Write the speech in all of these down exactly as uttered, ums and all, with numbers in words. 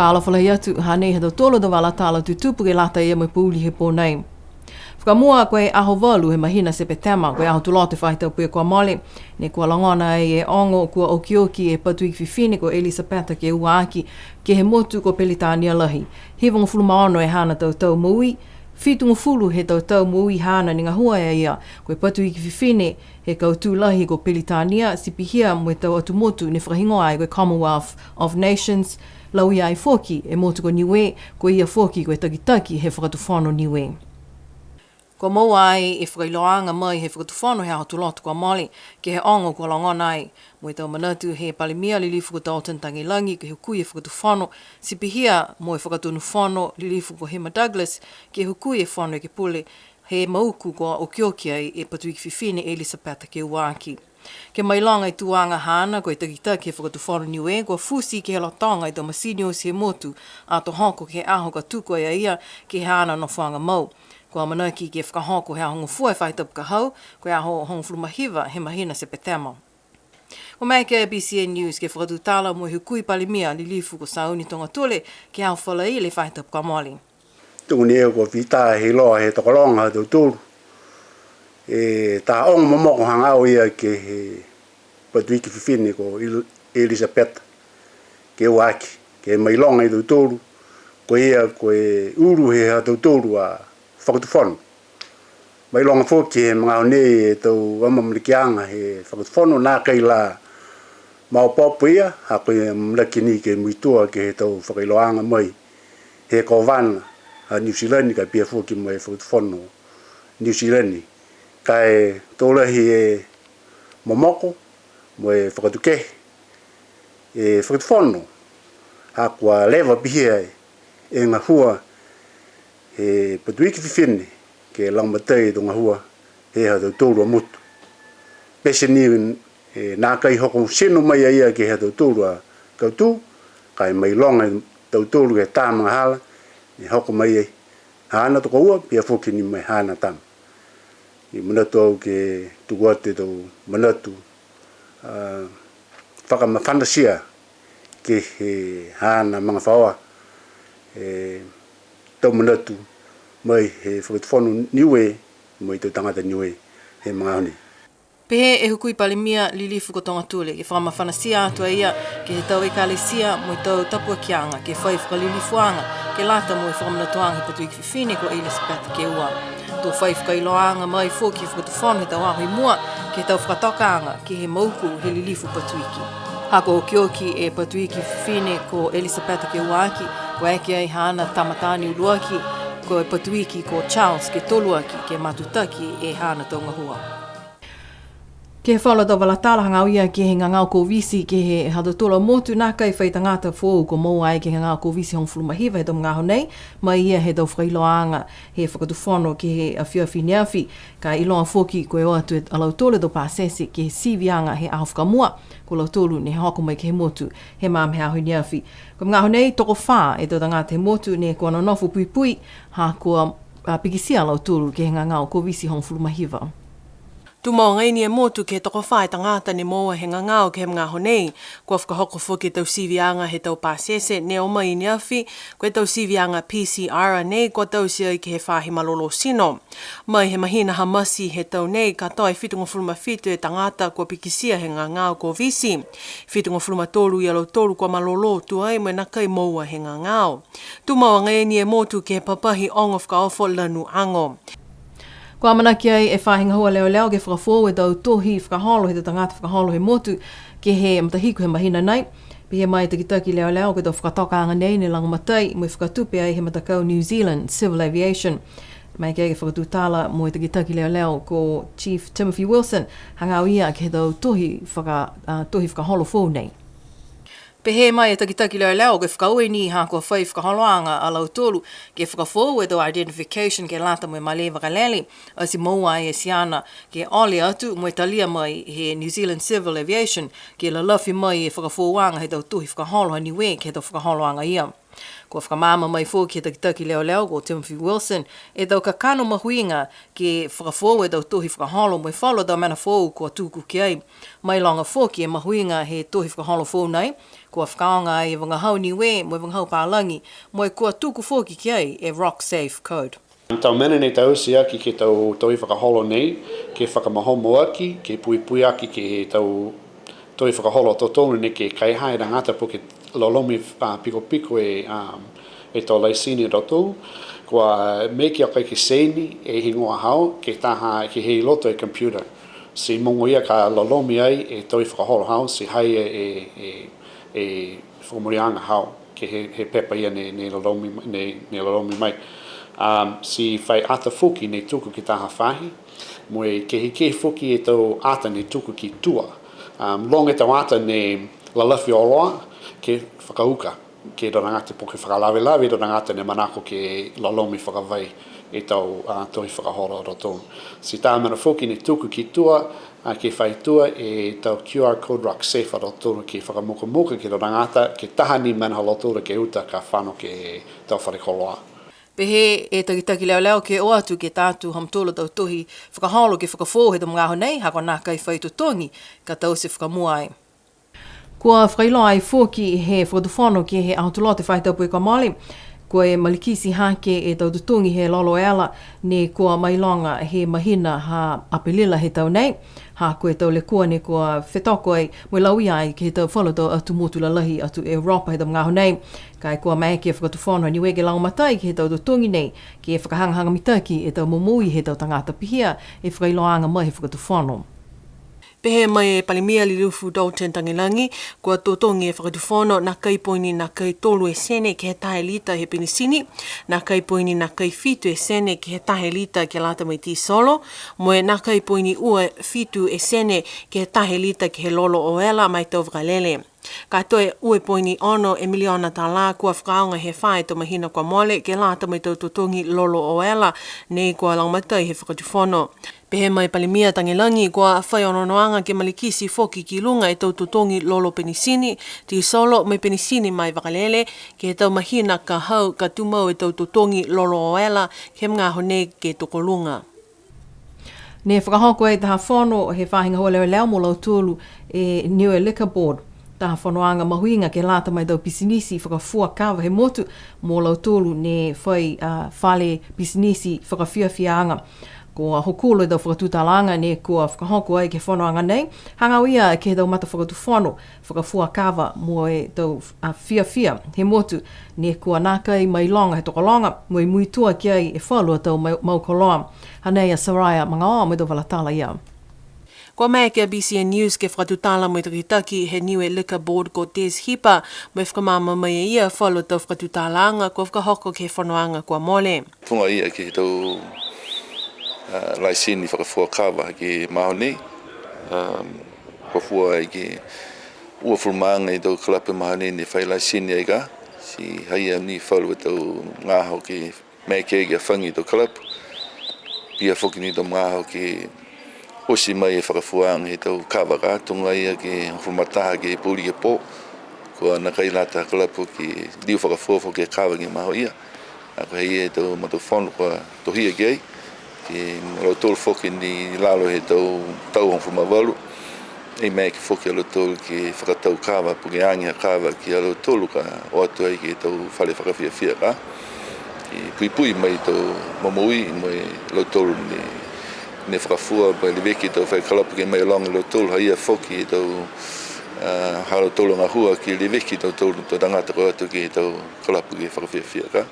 Fakaalofa lahi atu, hanei ha tautolu a tau vala tala tutupu ke lata ia mo e pouli he pō nei. Fakamua, ko e aho valu he mahina Sepetema, ko e aho Tuloto he faahi tapu kua mole, ne kua logona ai e ogo kua okioki e Patuiki Fifine ko Elisapeta Keuaaki, ke he motu ko Peritania Lahi. Hivagofulu ma ono e haana tau tau moui, fitugofulu he tau tau moui haana ne gahua e ia, ko e Patuiki Fifine he kautū lahi ko Peritania, ti pihia mo e tau atu motu ne fakahigoa ai ko e Commonwealth of Nations, lauia ai foki e motu ko Niue, ko ia foki ko e takitaki he Fakatufono Niue. Kua moua ai e fakailoaaga mai he Fakatufono he aho Tuloto kua mole, ke he ogo kua logona ai, mo e tau manatu he Palemia Lilifu ko Dalton Tagelagi ke hukui e Fakatufono, ti pihia mo e Fakatonu Fono Lilifu ko Hima Douglas ke hukui e Fono Ekepule, he mauku kua okioki ai e Patuiki Fifine Elisapeta Keuaaki. Ke mailoga e tuaga haana ko e takitaki he Fakatufono Niue, kua futi ke he lotoga e tau masini oti he motu, ato hoko ke he aho ka tuku ai a ia ke he haana nofoaga mau. Kua amanaki ke fakahoko he aho Gofua he faahi tapu ka hau, ko e aho hogofulu ma hiva he mahina Sepetema. Kua maeke e BCN News ke fakatutala mo e Hukui Palemia Lilifu ko Sauni Togatule ke he aho Falaile he faahi tapu kua mole. Tuga ni e kua fita he iloa he tokologa ha tautolu e taha ogo momoko hagaao ia ke he Patuiki Fifine ko Il-, Elisapeta Keuaaki, ke mailoga e tautolu, ko ia ko e ulu he ha tautolu a Fakatufono. Mailoga foki he magaaho nei e tau amaamanakiaga he Fakatufono, nākai la maopoopo ia, ha ko e amanaki ni ke muitua ke he tau fakailoaaga mai he Kovana ha Niu Silani, ka e pihia foki mo e Fakatufono Niu Silani. Ka e to lahi e momoko mo e fakatukehe e Fakatufono, ha kua leva pihia e gahua he Patuiki Fifine ke lagomatai e tau gahua he ha tautolu a motu. Pete ni, e, nākai hoko tino mai a ia ke he ha tautolu a kautū, ka e mailoga e tautolu ke he taha magahala ne hoko mai ai haana tokoua, pihia foki ni mo e haana tama. I manatu au ke tuku atu e tau manatu, a, fakamafanatia ke he haana magafaoa e tau manatu mai he Fakatufono Niue, mo e tau tagata Niue he magaaho nei. Pehē e Hukui Palemia Lilifu ko Togatule, ke fakamafanatia atu a ia ke he tau ekalesia mo e tau tapuakiaga ke fai fakalilifuaga ke lata mo e fakamanatuaga he Patuiki Fifine ko Elisapeta Keua. To fai fakailoaaga mai foki e Fakatufono he tau aho i mua ke he tau fakatokaaga ke he mauku he Lilifu Patuiki. Ha kua okioki e Patuiki Fifine ko Elisapeta Keuaaki, kua eke ai haana tama taane uluaki, ko e Patuiki ko Charles ke toluaki ke matutaki e haana tau gahua. Ke he falu a tau vala tala hagaao ia ke he gagao Koviti ke he ha tautolu a motu, nākai fai tagata foou kua moua ai ke he gagao Koviti hogofulu ma hiva he tau magaaho nei, mai ia he tau fakailoaaga he Fakatufono ke he afiafi neafi, ka e iloa foki ko e o atu e a lautolu e tau pasese ke he siviaga he aho fakamua, ko lautolu ne hoko mai ke he motu he magaaho he aho neafi. Ko e magaaho nei, tokofā e tau tagata he motu ne kua nonofo puipui, ha kua, a, pikitia a lautolu ke he gagao Koviti hogofulu ma hiva. Tumau agaia ni e motu ke he tokofā e tagata ne moua he gagao ke he magaaho nei. Kua fakahoko foki e tau siviaga he tau pasese ne o mai i neafi, ko e tau siviaga PCR nei kua taute ai ke he faahi malolō tino. Mai he mahina ha Mati he tau nei, katoa e fitugofulu ma fitu e tagata kua pikitia he gagao Koviti. Fitugofulu ma tolu ia lautolu kua malolō tuai mo e nākai moua he gagao. Tumau agaia ni e motu ke he papahi ogo fakaofo lanu ago. Kua amanaki ai e faahi gahua leoleo ke fakafoou e tau tohi fakaholo he tau tagata fakaholo he motu ke he matahiku he mahina nei. Pehē mai e takitaki leoleo ko e tau fakatokaaga nei ne lagomatai mo e fakatupe ai he matakau New Zealand Civil Aviation. Maeke ke fakatutala mo e takitaki leoleo ko Chief Timothy Wilson, hagaao ia ke he tau tohi faka-, a, tohi fakaholo foou nei. Pehē mai e takitaki leoleo ko e fakaaue ni ha kua fai fakaholoaga a lautolu ke fakafoou e tau identification ke lata mo e malē vakalele, ati moua ai e siana ke ole atu mo e talia mai he New Zealand Civil Aviation ke lalafi mai e fakafoouaga he tau tohi fakaholo ha Niue ke he tau fakaholoaga ia. Kua fakamaama mai foki he takitaki leoleo ko Timothy Wilson e tau kakano mahuiga ke fakafoou e tau tohi fakaholo mo e falu tau mena foou kua tuku ki ai. Mailoga foki e mahuiga he tohi fakaholo foou nei, kua fakaaoga ai e vagahau Niue mo e vagahau palagi, mo e kua tuku foki ki ai e Rock Safe Code. Tau mena nei taute aki ke he tau tohi fakaholo nei, ke fakamahomo aki, ke puipui aki ke he tau tohi fakaholo totonu nei ke kaihaia e tagata po ke lolomi, a, pikopiko e, um, e tau laisini a tautolu, kua maeke aki ke saini e higoa haau, ke taha ke he loto he computer. Ti mogo ia ka lolomi ai e tohi fakaholo haau, ti ha ia e, e, e fakamooliaga haau, ke he, he pepa ia ne, ne lolomi, ne, ne lolomi mai. Um, ti fai ata foki ne tuku ke taha faahi, mo e kehekehe foki e tau ata ne tuku ki tua. Um, loga e tau ata ne lalafi auloa ke fakauka ke he tau tagata po ke fakalavelave e tau tagata ne manako ke lolomi fakavai e tau, a, tohi fakaholo a tautolu. Ti taha mena foki ne tuku ki tua, a, ke fai tua e tau Q R code Rock Safe a tautolu ke fakamukamuka ke he tau tagata, ke taha ni mena ha lautolu ke uta ka fano ke he tau fale koloa. Pehē e takitaki leoleo ke o atu ke he tau ha mutolu a tau tohi fakaholo ke fakafoou he tau magaaho nei, ha kua nākai fai totogi ka taute fakamua ai. Kua fakailoa ai foki he Fakatufono ke he Aho Tuloto he faahi tapu kua mole, ko e malikiti hake e tau totogi he lolo ela ne kua mailoga he mahina ha Apelila he tau nei, ha ko e tau lekua ne kua fetoko ai mo e lauia ai ke he tau falu tau atu motu lalahi atu Europa he tau magaaho nei. Ka e kua maeke e Fakatufono Niue ke lagomatai ke he tau totogi nei, ke fakahagahaga mitaki e tau momoui he tau tagata pihia e fakailoaaga mai he Fakatufono. Pehē mai e Palemia Lilifu Dalton Tagelagi, kua totogi e Fakatufono nākai poini nākai tolu e sene ke he taha e lita he penisini, nākai poini nākai fitu e sene ke he taha e lita ke lata mo e tisolo, mo e nākai poini ua fitu e sene ke he taha e lita ke he lolo oela ma e tau vakalele. Ka toe ua poini ono e miliona tālā kua fakaaoga he fā e tau mahina kua mole ke lata mo e tau totogi lolo oela nei kua lagomatai he Fakatufono. Pehē mai Palemia Tagelagi kua fai onoonoaga ke malikiti foki ki luga e tau totogi lolo penisini, tisolo mo e penisini ma e vakalele ke he tau mahina ka hau ka tumau e tau totogi lolo oela ke he magaaho nei ke tokoluga. Ne fakahoko e taha fono he faahi gahua leoleo mo lautolu e Niue Liquor Board. Taha fonoaga mahuiga ke lata mo e tau pisinisi fakafua kava he motu mo lautolu ne fai, a, fale pisinisi fakafiafiaaga. Kua hokulo e tau fakatutalaaga ne kua fakahoko ai ke he fonoaga nei, hagaao ia ke he tau matafakatufono fakafua kava mo e tau, a, fiafia he motu, ne kua nākai mailoga he tokologa, mo e muitua ki ai e falu a tau mau, mau koloa. Hanei a Soraya Magaoa mo e tau vala tala ia. Kua maeke a B C N News ke fakatutala mo e takitaki he Niue Liquor Board ko Des Hipa, mo e fakamaama mai e ia falu a tau fakatutalaaga kua fakahoko ke he fonoaga kua mole. Tuga ia ke he tau, a, laisini fakafua kava ke he magaaho nei. A, kua fua ai ke uafulu ma aga e tau kalapu he magaaho nei ne fai laisini ai ka, ti ha ia ni falu a tau magaaho ke maeke ke hafagi e tau kalapu. Pihia foki ni e tau magaaho ke oti mai e fakafuaaga he tau kava ka, tuga ia ke hogofulu ma taha ke pouli ke pō. Kua nākai lata ha kalapu ke liu fakafua foki e kava ke he magaaho ia. A, ko e ha ia e tau matāfano kua tohia ki ai, ke mo lautolu foki ne i lalo he tau tau hogofulu ma valu. Ai maeke foki a lautolu ke fakatau kava, po ke age ha kava ki a lautolu ka o atu ai ke he tau fale fakafiafia ka. Ke puipui mai e tau momoui mo e lautolu ne, ne fakafua, mo e leveki e tau fai kalapu ke mailoga e lautolu, ha ia foki e tau, a, ha lautolu gahua ke leveki e tautolu tau tagata ka o atu ke he tau kalapu ke fakafiafia ka.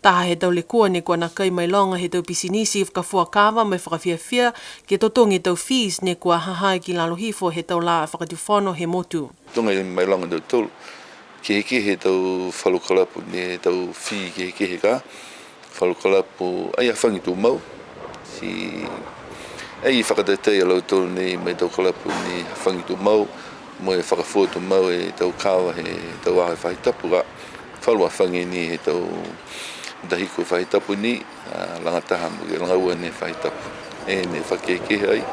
Taha he tau lekua ne kua nākai mailoga he tau pisinisi fakafua kava mo e fakafiafia, ke totogi e tau fees ne kua ha ha i lalo hifo he tau lā fakatufono he motu. Tuga e mailoga e tautolu, kehekehe e tau falu kalapu ne tau fee kehekehe ka, falu kalapu ai hafagi tumau, ti ai fakatatai a lautolu nei mo e tau kalapu ne hafagi tumau, mo e fakafua tumau e tau kava he tau aho he faahi tapu ka. Falu hafagi ni he tau matahiku faahi tapu ni, a, lagataha mo e lagaua ni faahi tapu. E ne fakakehekehe ai.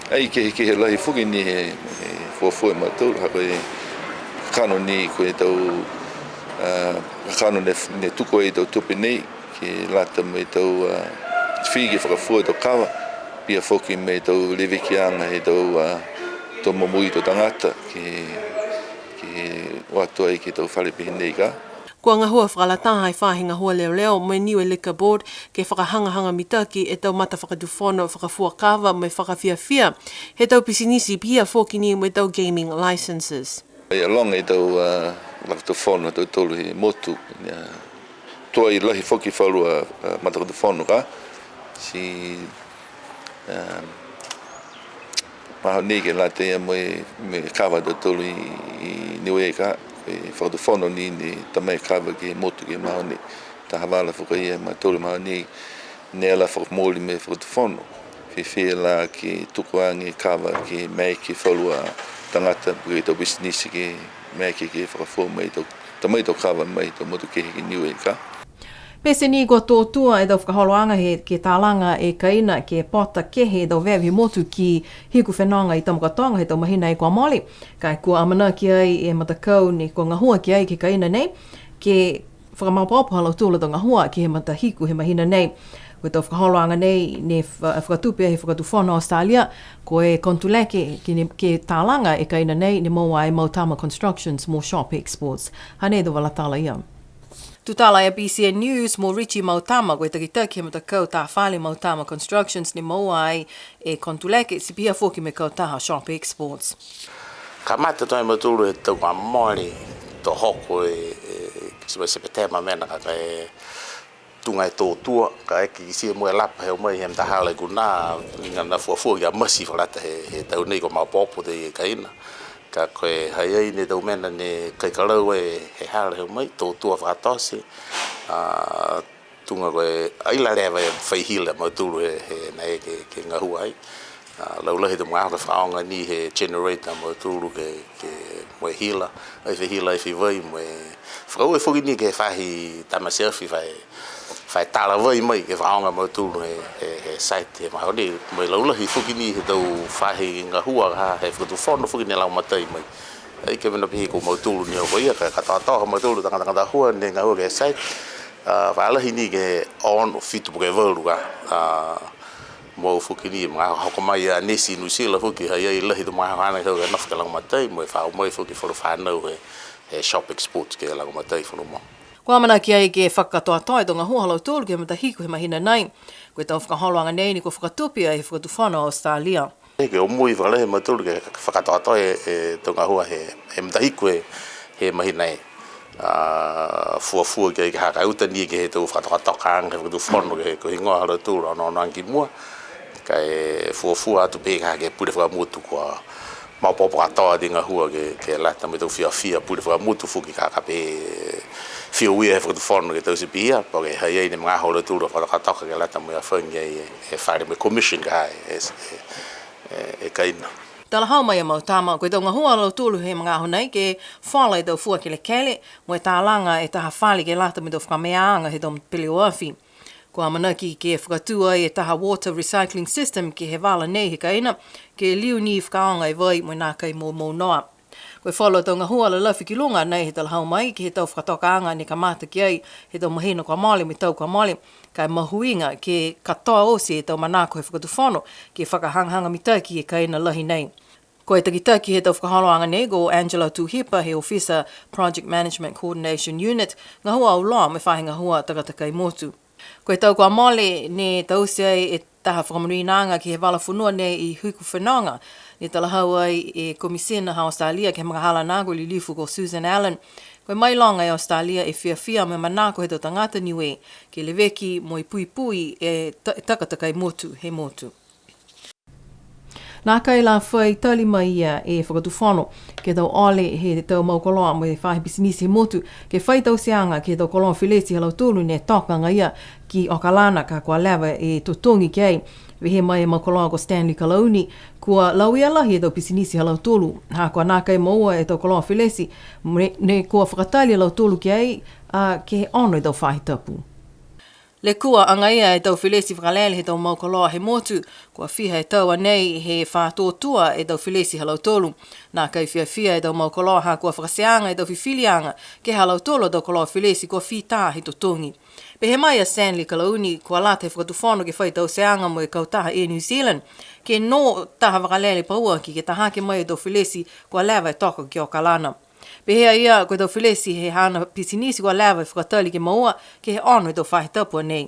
Ai kehekehe lahi foki ni he, he fuafua e mautolu, ha ko e kakano ni ko e tau A, kakano ne, ne tuku ai e tau tupe nei, ke lata mo e tau, a, fili ke fakafua e tau kava, pihia foki mo e tau levekiaga he tau, a, tau momoui tau tagata, ke, ke o atu ai ke he tau fale pehē nei ka. Kua gahua fakalataha e Faahi Gahua Leoleo mo e Niue Liquor Board ke fakahagahaga mitaki e tau matafakatufono fakafua kava mo e fakafiafia he tau pisinisi pihia foki ni mo e tau gaming licenses. Ia loga e tau, a, matafakatufono ha tautolu he motu, a, tuai lahi foki falu a, a, matafakatufono ka, ti, a, mahani ke lata ia mo e, mo e kava ha tautolu i, i Niue ka, e fakatufono ni ne ta mai kava ke he motu ke he mahani, taha vala foki ia ha mautolu mahani, ne ala fakamooli mo e fakatufono. Fēfē la ke tuku age kava ke maeke falu a tagata, po ke tau pisinisi ke maeke ke fakafua mai tau, ta mai tau kava mai tau motu kehe ke Niue ka. Pete ni kua tō tua e tau fakaholoaga he, ke talaga e kaina ke pota kehe e tau veve he motu ki Hiku Fenoga i Tamakautoga he tau mahina e kua mole. Ka e kua amanaki ai e matakau ne kua gahua ki ai ke he kaina nei, ke fakamaopoopo ha lautolu a tau gahua ke he matahiku he mahina nei. Ko e tau fakaholoaga nei ne fa-, fakatupe he Fakatufono Australia, ko e konotuleke ke ne, ke talaga e kaina nei ne moua e Mautama Constructions mo Shop Exports. Hanei e tau vala tala ia. Tutala e BCN News mo Richie Mautama, ko e takitaki he matakau tā fale Mautama Constructions ne moua ai e konotuleke, ti pihia foki mo e kautaha Shop Exports. Kamata tuai a mautolu he tau kua mole, to hoko e, e, kitia mai Sepetema mena ka, ka e tuga e tō tua, ka e kitia mo e lapa he o mai he matahala e kunā, liga na fuafua ki a Masi fakalata he, he tau nei kua maopoopo e kaina. Ka ko e ha i ai ni e tau mena ne kai kalau e he hala he o mai, tō tua fakatote, a, tuga ko e ai la leva e fai hila a mautolu he, he nai ke, ke gahua ai. A, laulahi e tau magaaho ke fakaaoga ni he generator a mautolu ke, ke mo e hila, ai fai hila, ai fai vai, mo e fakaaue foki ni ke he faahi tamate afi fai, fai tala vai mai ke fakaaoga a mautolu he, he, he site he mahani, mo e laulahi foki ni he tau faahi gahua ha he fakatufono foki ne lagomatai mai. Ai ke mena pihia ko mautolu ni o ko ia, ka, ka katoatoa ha mautolu tagata gahua ne gahua ke he site. A, fa lahi ni ke he ono, fitu po ke valu ka. A, mo e foki ni, magaaho hoko mai a nesi i Niu Sila foki, ha i ai lahi e tau magaaho hanei ke nofo ke lagomatai, mo e fa o mai foki falu fanau he, he Shop Exports ke lagomatai falu mo. Kua amanaki ai ke fakakatoatoa e tau gahua ha lautolu ke he matahiku he mahina nei. Ko e tau fakaholoaga nei ne kua fakatupe ai he Fakatufono Australia. Ke omoi fakalahi a mautolu ke fakakatoatoa e, e tau gahua he, he matahiku he, he mahina e. A, fuafua ke, ke ha ka e uta ni ke he tau fakatokatokaaga he fakatufono ke he, ko e heigoa ha lautolu onoono age ki mua. Ka e fuafua atu pehē ka ke pule fakamotu kua maopoopo katoa e tau gahua ke, ke lata mo e tau fiafia pule fakamotu foki ka, ka pehē fiafia he fakatufono ke taute pihia, po ke ha i ai ni e magaaho ha lautolu a fakatokatoka ke lata mo e hafagi ai e, e fale mo e commission ka e, e, e, e kaina. Talahau mai a Mautama, ko e tau gahua ha lautolu he magaaho nei ke fola e tau fua kelekele, mo e talaga e taha fale ke lata mo e tau fakameaaga he tau peleoafi. Kua amanaki ke fakatū ai e taha water recycling system ke he vala nei he kaina, ke liu ni fakaaoga e vai mo e nākai moumou noa. Ko e falu a tau gahua lalafi ki luga nei he talahau mai ke he tau fakatokaaga ne kamata ki ai he tau mahina kua mole mo e tau kua mole, ka e mahuiga ke katoa oti e tau manako he fakatufono ke fakahagahaga mitaki e kaina lahi nei. Ko e takitaki he tau fakaholoaga nei ko Angela Tuhipa he Ofisa Project Management Coordination Unit, gahua auloa mo e faahi gahua takatakai motu. Ko e tau kua mole ne taute ai e taha fakamonuinaaga ke he vala fonua nei i Hiku Fenoga, ne talahau ai e Komisina ha Australia ke he magahala nā ko e Lilifu ko Susan Allen. Ko e mailoga e Australia e fiafia mo e manako he tau tagata Niue ke leveki mo e puipui e ta-, takatakai motu he motu. Nākai la fai tali mai ia e Fakatufono ke he tau ole he tau mau koloa mo e faahi pisinisi he motu, ke fai tauteaga ke he tau koloa feleti ha lautolu ne toka agaia ki Okalana ka kua leva e totogi ki ai. Pehē mai e mau koloa ko Stanley Kalauni, kua lauia lahi e tau pisinisi ha lautolu, ha kua nākai moua e tau koloa feleti, ne, ne kua fakatali a lautolu ki ai, a, ke he ono e tau faahi tapu. Lekua agaia e tau felesi vakalele he tau mau koloa he motu, kua fiha e tau a nei he fātōtōa e tau felesi ha lautolu. Nākai fiafia e tau mau koloa ha kua fakateaga e tau fifiliaga ke he ha lautolu a tau koloa felesi kua fitā he totogi. Pehē mai a Stanley Kalauni, kua lata he Fakatufono ke fai tauteaga mo e kautaha Air New Zealand, ke nō taha vakalele pauaki ke tahake mai e tau felesi kua leva e toka ki Okalana. Pehē a ia, ko e tau felesi he haana pisinisi kua leva e fakatali ke moua, ke he ono e tau faahi tapu a nei.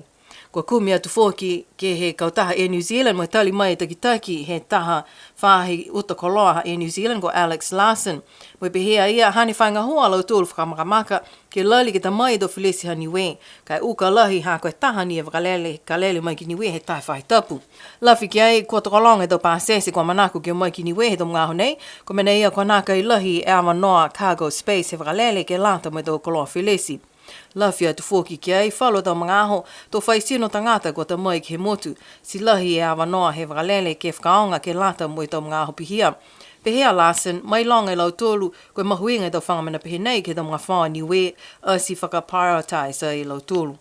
Kua kumi atu foki ke he kautaha Air New Zealand mo e tali mai e takitaki he taha faahi uta koloa ha Air New Zealand ko Alex Larson. Mo e pehē a ia, hane fai gahua a lautolu fakamakamaka ke lali ke ta mai e tau felesi ha Niue, ka e uka lahi ha ko e taha ni e vakalele ka lele mai ki Niue he taha faahi tapu. Lafi ki ai, kua tokologa e tau pasese kua manako ke o mai ki Niue he tau magaaho nei, ko e mena ia kua nākai lahi e avanoa cargo space he vakalele ke lata mo e tau koloa felesi. Lafi atu foki ki ai, falu a tau magaaho, to fai tino tagata kua ta mai ke he motu, ti lahi e avanoa he vakalele ke fakaaoga ke lata mo e tau magaaho pihia. Pehē a Larson, mailoga e lautolu, ko e mahuiga e tau faga mena pehē nei ke he tau magafaoa Niue, ati faka-prioritise ai e lautolu.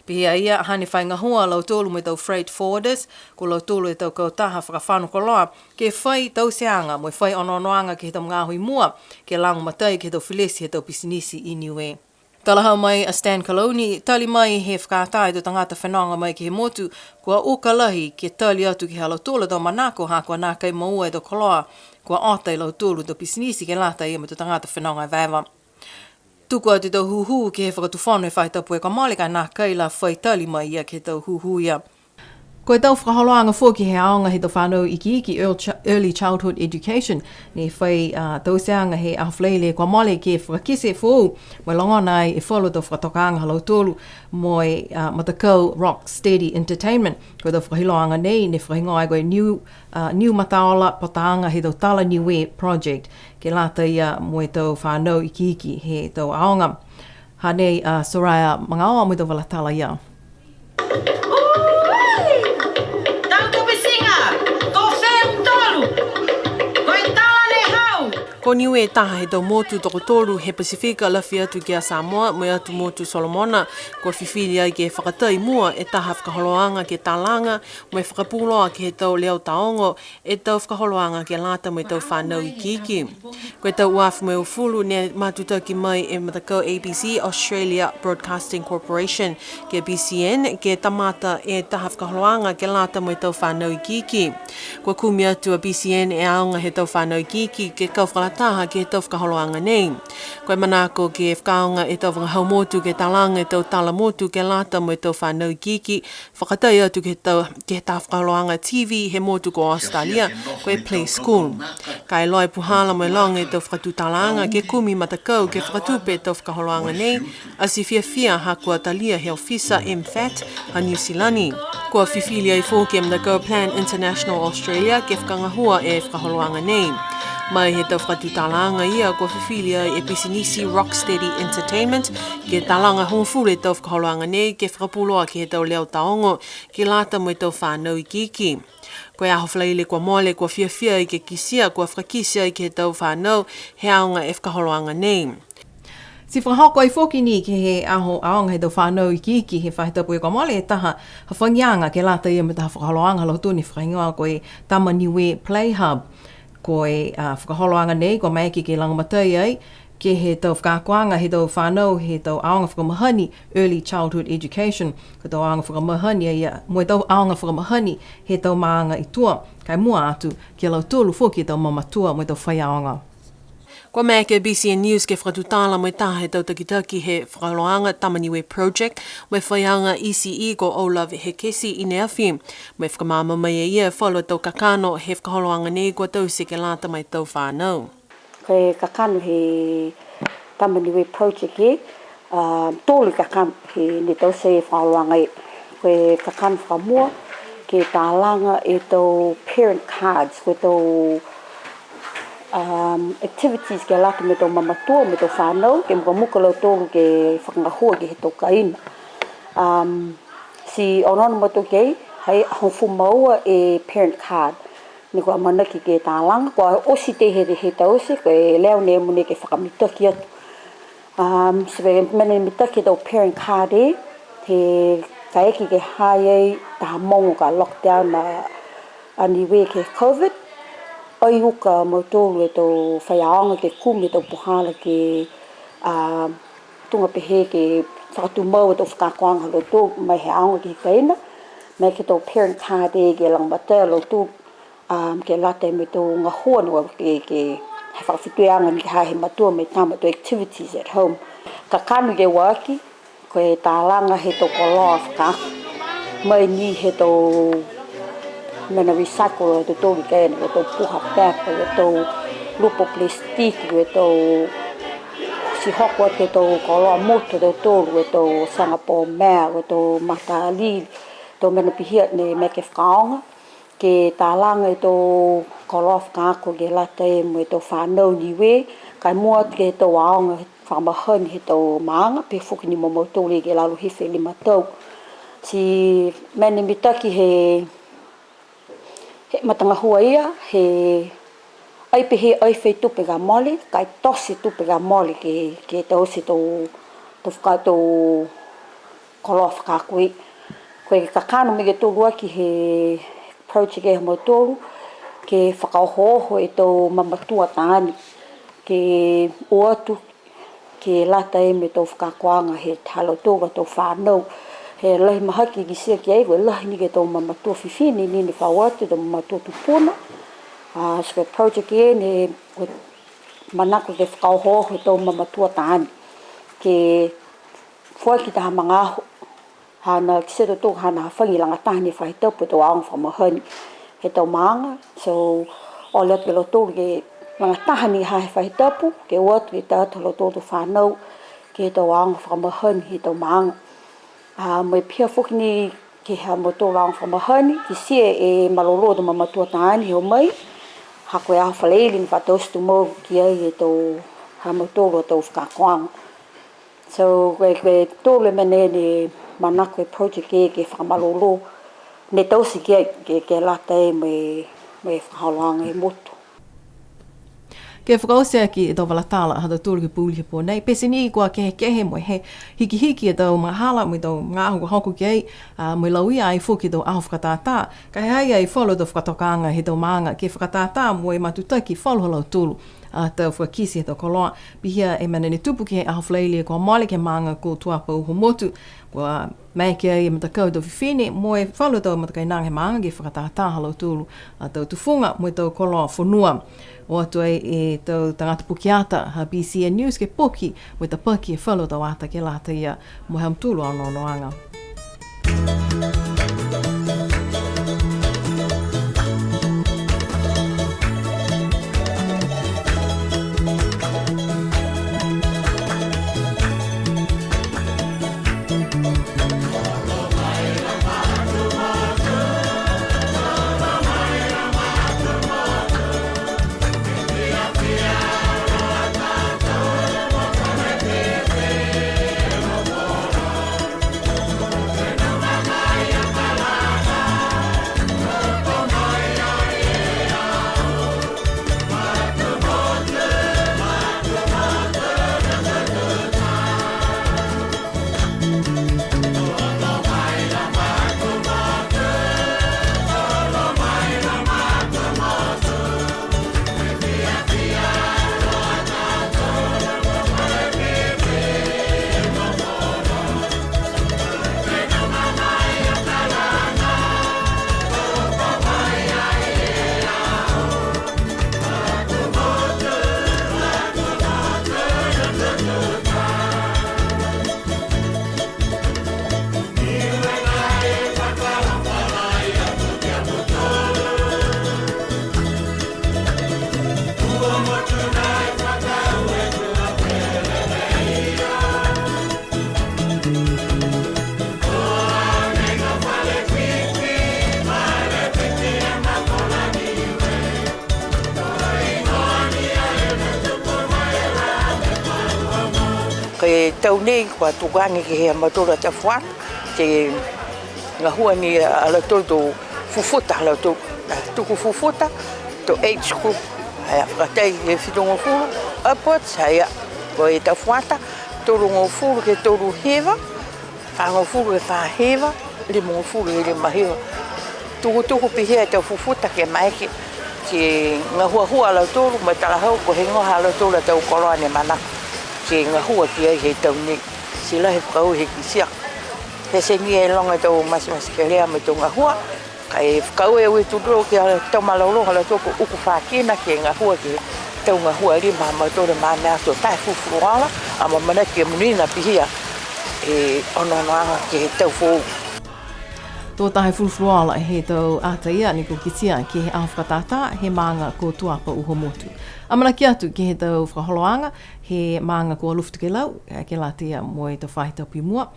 Pehē a ia, hane fai gahua a lautolu mo e tau freight forwarders, ko lautolu e tau kautaha fakafano koloa, ke fai tauteaga mo e fai onoonoaga ke he tau magaaho i mua, ke lagomatai ke he tau felesi he tau pisinisi i Niue. Talahau mai a Stan Kalauni, tali mai he fakatā e tau tagata fenoga mai ke he motu, kua uka lahi ke tali atu ke he ha lautolu a tau manako ha kua nākai moua e tau koloa, kua ota e lautolu tau pisinisi ke lata ia mo e tau tagata fenoga evaeva. Tuku atu e tau hūhū ke he Fakatufono he faahi tapu kua mole ka e nākai la fai tali mai ia ke he tau hūhū ia. Ko e tau fakaholoaga foki he aoga he tau fānau ikiiki, earl chi-, early childhood education, ne fai, a, tauteaga he aho Falaile kua mole ke fakakite foou, mo e logona ai e falu tau fakatokaaga ha lautolu, mo e, a, matakau Rock Steady Entertainment. Ko e tau fakahigoaga nei, ne fakahigoa ai ko e Niu, a, Niu Mataola Pataaga he tau Tala Niue Project. Ke lata ia mo e tau fānau ikiiki he tau aoga. Hanei a Soraya Magaoa mo e tau vala tala ia. Ui! Tau topisiga, to fem tolu, ko e tala ne hau. Ko Niue e taha he tau motu tokotolu he Pasifika lafi atu ki a Samoa mo e atu motu Solomona, kua fifili ai ke fakatai mua e taha fakaholoaga ke talaga mo e fakapuloa ke he tau leo taogo, e tau fakaholoaga ke lata mo e tau fānau ikiiki. Ko e tau ua afe mo e uafulu ne matutaki mai e matakau A B C, Australia Broadcasting Corporation, ke he B C N, ke kamata e taha fakaholoaga ke lata mo e tau fānau ikiiki. Kua kumi atu a B C N e aoga he tau fānau ikiiki ke kau fakalataha ke he tau fakaholoaga nei. Ko e manako ke fakaaoga e tau vagahau motu ke talaga e tau tala motu ke lata mo e tau fānau ikiiki, fakatai atu ke he tau, ke he taha fakaholoaga T V he motu ko Australia, ko e Play School. Ka e iloa e puhala mo e loga e tau fakatutalaaga ke kumi matakau ke fakatupe e tau fakaholoaga nei, ati fiafia ha kua talia he ofisa MFAT ha Niu Silani. Kua fifili ai foki e matakau Plan International Australia ke fakagahua e fakaholoaga nei. Mai he tau fakatutalaaga ia, kua fifili ai e pisinisi Rocksteady Entertainment ke talaga hogofulu e tau fakaholoaga nei ke fakapuloa ke he tau leo taogo, ke lata mo e tau fānau ikiiki. Ko e aho Falaile kua mole, kua fiafia ai ke kitia, kua fakakite ai ke he tau fānau he aoga e fakaholoaga nei. Ti fakahoko ai foki ni ke he aho aoga he tau fānau ikiiki he faahi tapu kua mole e taha hafagiaga ke lata ia mo e taha fakaholoaga ha lautolu ne fakahigoa ko e Tama Niue Play Hub. Ko e, a, fakaholoaga nei, kua maeke ke lagomatai ai, ke he tau fakaakoaga he tau fānau, he tau aoga fakamahani, early childhood education, ko e tau aoga fakamahani, a ia, mo e tau aoga fakamahani, he tau maaga i tua, ka e mua atu, ki a lautolu foki e tau mamatua, mo e tau faiaoga. Kua maeke e B C N News ke fakatutala mo e taha he tau takitaki he fakaholoaga Tama Niue Project, mo e faiaoga E C E ko Olaf Hekesi i ne afi, mo e fakamaama mai e ia e falu a tau kakano he fakaholoaga nei kua taute ke lata mo e tau fānau. Ko e kakano he Tama Niue Project e, a, tolu e kakano he ne taute e fakaholoaga e. Ko e kakano fakamua, ke talaga e tau parent cards, ko e tau, um, activities ke lata mo e tau mamatua, mo e tau fānau, ke mukamuka a lautolu ke fakagahua ke he tau kaina. Um, ti onoono mautolu ki ai, ha i ai hogofulu ma ua e parent card. Ne kua amanaki ke talaga, kua oti tei he, he taute, ko e leo ne mogonei ke fakamitaki atu. Um, ti ko e mena ne mitaki e tau parent card e, he Kaeke ke ha ha i ai taha mogo ka lockdown a, a Niue ke he COVID, ai uka a mautolu e tau faiaoga ke kumi e tau puhala ke, a, tuga pehē ke fakatumau e tau fakaakoaga ha lautolu mai he aoga ke he kaina, mo e tau parent card ke lagomatai a lautolu, um, ke lata mo e tau gahua ne ua ke, ke he fakafetuiaga ni ke he matua mo e tama, tau activities at home. Kakano ke ua aki, ko e talaga he tau koloa fakaako. Mai ni he tau mena recycle ha tautolu ke, ko e tau puha pepa, ko e tau lupo plastiki, ko e tau ti hoko atu e tau koloa motu ha tautolu, ko e tau saga pō mea, ko e tau matalili, tau mena pihia ne maeke fakaaoga ke talaga e tau koloa fakaako ke lata mo e tau fanau Niue, ka e mua atu ke he tau aoga fakamahani he tau maaga, pehē foki ni mo mautolu ke lalo hifo e lima tau. Ti mena mitaki he, he matagahua ia, he ai pehē ai fai tupe ka mole, ka e tote tupe ka mole ke, ke taute e tau, tau faka-, tau koloa fakaako. Ko e kakano mai ke tolu aki he project ha mautolu, ke fakaohooho e tau mamatua taane, ke o atu, ke lata mo e tau fakaakoaga he ha lautolu a tau fanau. He lahi mahaki kitia ki ai, ko e lahi ni ke he tau mamatua fifine ne, ne fa o atu, tau mamatua tupuna. A, so ko e project eni, ko e manako ke fakaohooho e tau mamatua taane. Ke foaki taha magaaho, haana kitia e tautolu, haana hafagi lagataha ni faahi tapu e tau aoga fakamahani he tau maaga. So, ole atu ke he lautolu ke lagataha ni ha he faahi tapu, ke o atu ke ta atu ha lautolu a tau fanau ke he tau aoga fakamahani he tau maaga. A, mo e pihia foki ni ke he ha mautolu a aoga fakamahani, kitia e malolō e tau mamatua taane he o mai, ha ko e aho Falaile ne fa taute tumau ki ai e tau ha mautolu a tau fakaakoaga. So, ko e, ko e tolu e mena ne manako e project ke, ke fakamalolō, ne taute ki ai, ke, ke lata mo e, mo e fakaholoaga he motu. Ke fakaoti aki e tau vala tala ha tautolu ke pouli he pō nei, pete ni kua kehekehe mo e hikihiki e tau magahala mo e tau magaaho kua hoko ki ai, a, mo e lauia ai foki e tau aho fakatātā. Ka e ha ha i ai falu a tau fakatokaaga he tau maaga ke fakatātā mo e matutaki falu ha lautolu a tau fakakite he tau koloa. Pihia e mena ne tupu ke he aho Falaile kua mole ke he maaga ko Tuapa Uhomotu. Kua maeke ai e matakau tau fifine mo e falu tau matakainaga he maaga ke fakatātā ha lautolu a tau tufuga mo e tau koloa fonua. O atu ai e tau tagata pukeata ha BCN News ke poki mo e tapaki e falu tau ata ke lata ia mo e ha mutolu a onoonoaga. Ko e tau nei kua tuku age ke he ha mautolu a tafuata, ke gahua ni a lautolu to fufuta ha lautolu, a, tuku fufuta, to age group, a, fakatai ke fitugofulu, upwards, a, ko e tafuata, tolugofulu ke tolu hiva, Fāgofulu e fā hiva, limagofulu e lima hiva. Tukutuku pihia e tau fufuta ke maeke ke gahuahua a lautolu, mo e talahau ko e heigoa ha lautolu a tau koloa ne manako ke gahua ki ai he tau nei. Ti lahi e fakaaue he kitia. He tegi e loga e tau matematekelea mo e tau gahua, ka e fakaaue e Uetulolo ke he tau malolō ha lautolu ko Ukufakina ke gahua ke he tau gahua lima ha mautolu ma mea ato taha e fulufuluola, a, mo e amanaki ke monuina pihia e onoonoaga ke he tau foou. Tō taha e fulufuluola he tau ata ia ne kua kitia ke he aho fakatātā he maaga ko Tuapa Uhomotu. Amanaki atu ke he tau fakaholoaga he maaga ko Alofi Tokelau, ke lata ia mo e tau faahi tapu i mua.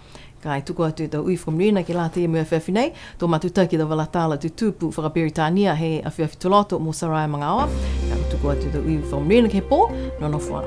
Ka e tuku atu e tau ui fakamonuina ke lata ia mo e afiafi nei, to matutaki e tau vala tala tutupu fakaperitania he afiafi Tuloto mo Saraia Magaoa. Ka e tuku atu e tau ui fakamonuina ke he pō, nonofo ā.